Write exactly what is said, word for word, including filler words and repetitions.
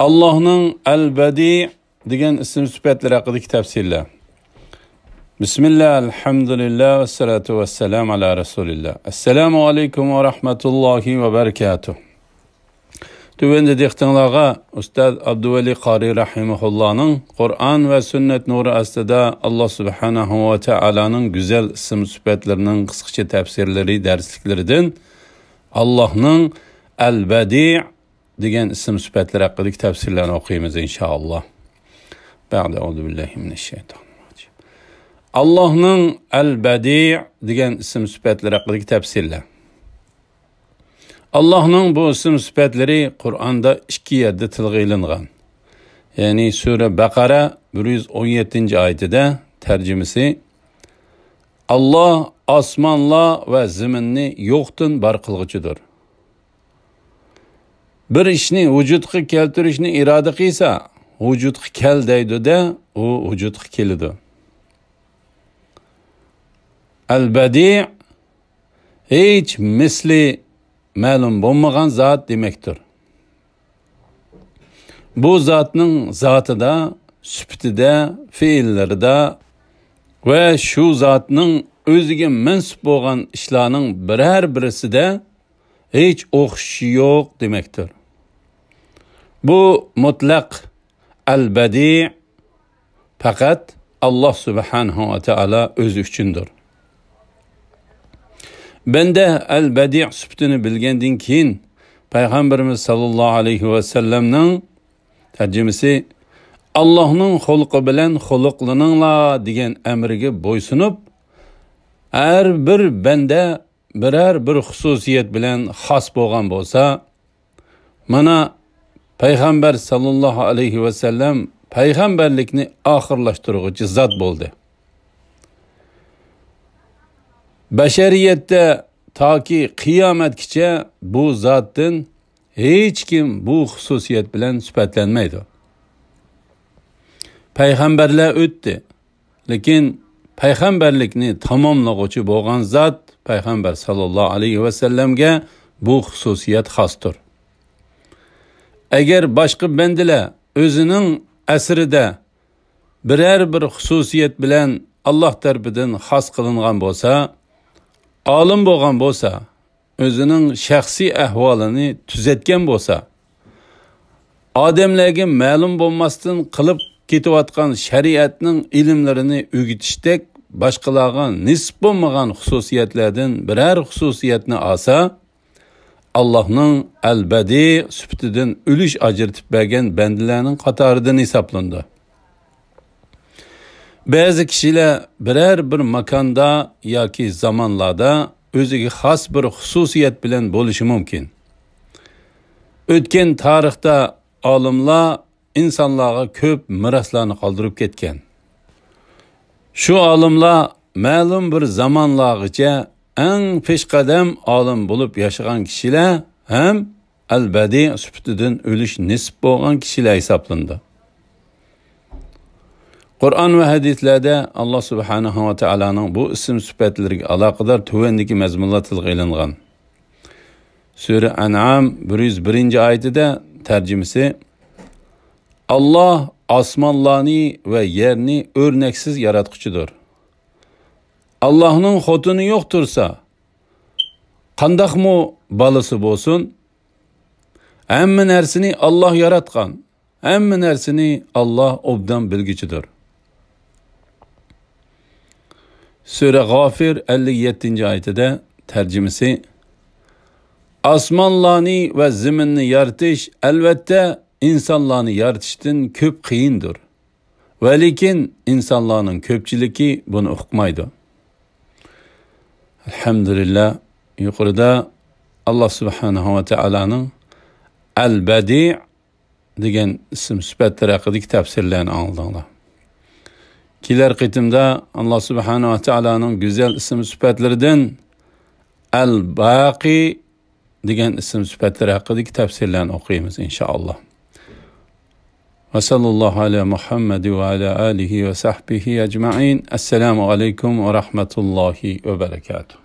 ئاللاھنىڭ ئەل-بەدىئ دېگەن ئىسىم سۈپەتلىرى ھەققىدىكى تەپسىرلەر. بىسمىللا، ئەلھەمدۇلىللا، ۋەسسالاتۇ ۋەسسالامۇ ئالا رەسۇلىللا. ئەسسالامۇ ئەلەيكۇم ۋە رەھمەتۇللاھى ۋە بەرىكاتۇھ. تۆۋەندە دىققىتىڭلارغا ئۇستاز ئابدۇۋەلى قارى رەھىمەھۇللانىڭ قۇرئان ۋە سۈننەت نۇرى ئاستىدا ئاللا سۇبھانەھۇ ۋە تائالانىڭ گۈزەل ئىسىم سۈپەتلىرىنىڭ قىسقىچە تەپسىرلىرى دەرسلىكلىرىدىن ئاللاھنىڭ ئەل-بەدىئ دېگەن ئىسىم سۈپەتلىرى ھەققىدىكى تەپسىرلەرنى ئوقۇيمىز، ئىنشائاللا. بەئدە، ئەئۇزۇ بىللاھى مىنەششەيتانىررەجىم. ئاللاھنىڭ ئەل-بەدىئ دېگەن ئىسىم سۈپەتلىرى ھەققىدىكى تەپسىرلەر. ئاللاھنىڭ بۇ ئىسىم سۈپەتلىرى قۇرئاندا ئىككى يەردە تىلغا ئېلىنغان. يەنى سۈرە بەقەرە بىر يۈز ئون يەتتىنچى ئايىتىدە، تەرجىمىسى، ئاللاھ ئاسمانلار ۋە زېمىننى يوقتىن بار قىلغۇچىدۇر. بىر ئىشنى ۋۇجۇدقا كەلتۈرۈشنى ئىرادە قىلسا، ۋۇجۇدقا كەل دەيدۇ-دە، ئۇ ۋۇجۇدقا كېلىدۇ. ئەل-بەدىئ، ھېچ مىسلى مەلۇم بولمىغان زات دېمەكتۇر. بۇ زاتنىڭ زاتىدا، سۈپىتىدە، پېئىللىرىدا ۋە شۇ زاتنىڭ ئۆزىگە مەنسۇپ بولغان ئىشلارنىڭ بىرەر بىرسىدە ھېچ ئوخشىشى يوق دېمەكتۇر. بۇ مۇتلەق ئەل-بەدىئ پەقەت ئاللاھ سۇبھانەھۇ ۋە تائالا ئۆزى ئۈچۈندۇر. بەندە ئەل-بەدىئ سۈپىتىنى بىلگەندىن كېيىن، پەيغەمبىرىمىز ساللاللاھۇ ئەلەيھى ۋەسەللەمنىڭ تەرجىمىسى، ئاللاھنىڭ خۇلقى بىلەن خۇلقلىنىڭلار دېگەن ئەمرىگە بويسۇنۇپ، ھەر بىر بەندە بىرەر بىر خۇسۇسىيەت بىلەن خاس بولغان بولسا، مانا، پەيغەمبەر ساللاللاھۇ ئەلەيھى ۋەسەللەم پەيغەمبەرلىكنى ئاخىرلاشتۇرغۇچى زات بولدى. بەشەرىيەتتە تاكى قىيامەتكىچە بۇ زاتتىن ھېچكىم بۇ خۇسۇسىيەت بىلەن سۈپەتلەنمەيدۇ. پەيغەمبەرلەر ئۆتتى، لېكىن پەيغەمبەرلىكنى تاماملىغۇچى بولغان زات پەيغەمبەر ساللاللاھۇ ئەلەيھى ۋەسەللەمگە بۇ خۇسۇسىيەت خاستۇر. ئەگەر باشقا بەندىلەر ئۆزىنىڭ ئەسىرىدە بىرەر بىر خۇسۇسىيەت بىلەن ئاللاھ تەرىپىدىن خاس قىلىنغان بولسا، ئالىم بولغان بولسا، ئۆزىنىڭ شەخسىي ئەھۋالىنى تۈزەتكەن بولسا، ئادەملەرگە مەلۇم بولماستىن قىلىپ كېتىۋاتقان شەرىئەتنىڭ ئىلىملىرىنى ئۆگىتىشتەك باشقىلارغا نېسىپ بولمىغان خۇسۇسىيەتلەردىن بىرەر خۇسۇسىيەتنى ئالسا، ئاللاھنىڭ ئەل-بەدىئ سۈپىتىدىن ئۈلۈش ئاجرىتىپ بەرگەن بەندىلەرنىڭ قاتارىدىن ھېسابلىنىدۇ. بەزى كىشىلەر بىرەر بىر ماكاندا ياكى زامانلاردا ئۆزىگە خاس بىر خۇسۇسىيەت بىلەن بولۇشى مۇمكىن. ئۆتكەن تارىختا ئالىملار ئىنسانلارغا كۆپ مىراسلارنى قالدۇرۇپ كەتكەن. شۇ ئالىملار مەلۇم بىر زامانلارغىچە ئەڭ پېشقەدەم ئالىم بولۇپ ياشىغان كىشىلەر ھەم ئەل-بەدىئ سۈپىتىدىن ئۈلۈش نېسىپ بولغان كىشىلەر ھېسابلىنىدۇ. قۇرئان ۋە ھەدىسلەردە ئاللاھ سۇبھانەھۇ ۋە تائالانىڭ بۇ ئىسىم سۈپەتلىرىگە ئالاقىدار تۆۋەندىكى مەزمۇنلار تىلغا ئېلىنغان. سۈرە ئەنئام بىر يۈز بىرىنچى ئايىتىدە، تەرجىمىسى، ئاللاھ ئاسمانلارنى ۋە يەرنى ئۆرنەكسىز ياراتقۇچىدۇر. ئاللاھنىڭ خوتۇنى يوق تۇرسا، قانداقمۇ بالىسى بولسۇن؟ ھەممە نەرسىنى ئاللاھ ياراتقان، ھەممە نەرسىنى ئاللاھ ئوبدان بىلگۈچىدۇر. سۈرە غافىر ئەللىك يەتتىنچى ئايىتىدە، تەرجىمىسى، ئاسمانلارنى ۋە زېمىننى يارىتىش، ئەلۋەتتە، ئىنسانلارنى يارىتىشتىن كۆپ قىيىندۇر. ۋەلىكىن ئىنسانلارنىڭ كۆپچىلىكى بۇنى ئۇقمايدۇ. ئەلھەمدۇلىللا، يۇقىرىدا ئاللاھ سۇبھانەھۇ ۋە تائالانىڭ ئەل-بەدىئ دېگەن ئىسىم سۈپەتلىرى ھەققىدىكى تەپسىرلەرنى ئاڭلىدىڭلار. كېلەر قېتىمدا ئاللاھ سۇبھانەھۇ ۋە تائالانىڭ گۈزەل ئىسىم سۈپەتلىرىدىن ئەل-باقى دېگەن ئىسىم سۈپەتلىرى ھەققىدىكى تەپسىرلەرنى ئوقۇيمىز، ئىنشائاللا. ۋە سەللەللاھۇ ئەلا مۇھەممەد ۋە ئەلا ئالىھى ۋە سەھبىھى ئەجمەئىن. ئەسسالامۇ ئەلەيكۇم ۋە رەھمەتۇللاھى ۋە بەرەكاتۇھ.